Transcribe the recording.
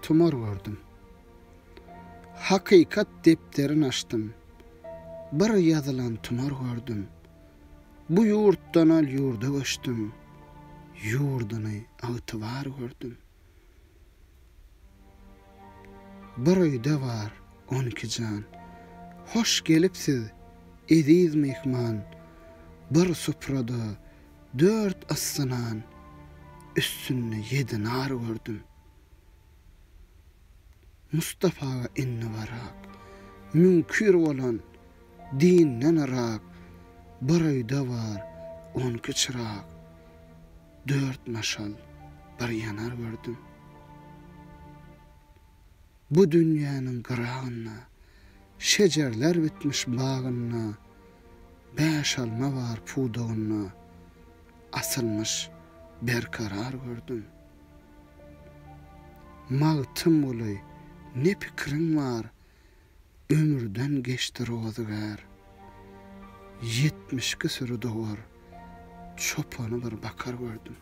Tumar gördüm. Hakykat depderin açdym, Bir ýazylan tumar gördüm. Bu ýurtdan al ýurda göçdüm, Ýurduny ygtybar gördüm. Bir öýde bar 12 jan, Hoş gelipsiz, eziz myhman, Bir suprada dört yssy nan, Üstünde ýedi nar gördüm. Mustafaga indi barak, Müňkür bolan dinden yrak, Bir öýde bar on iki çyrag, Dört maşal, bir ýanar gördüm. Bu dünýäniň gyragynda, Şejerler bitmiş bagynda, Bäş alma bar pudagynda, Asylmyş berkarar gördüm. Magtymguly, ne pikiriň bar, Ömürden geçdi rozygär. 72 süri dowar, Çopany bir bakar gördüm.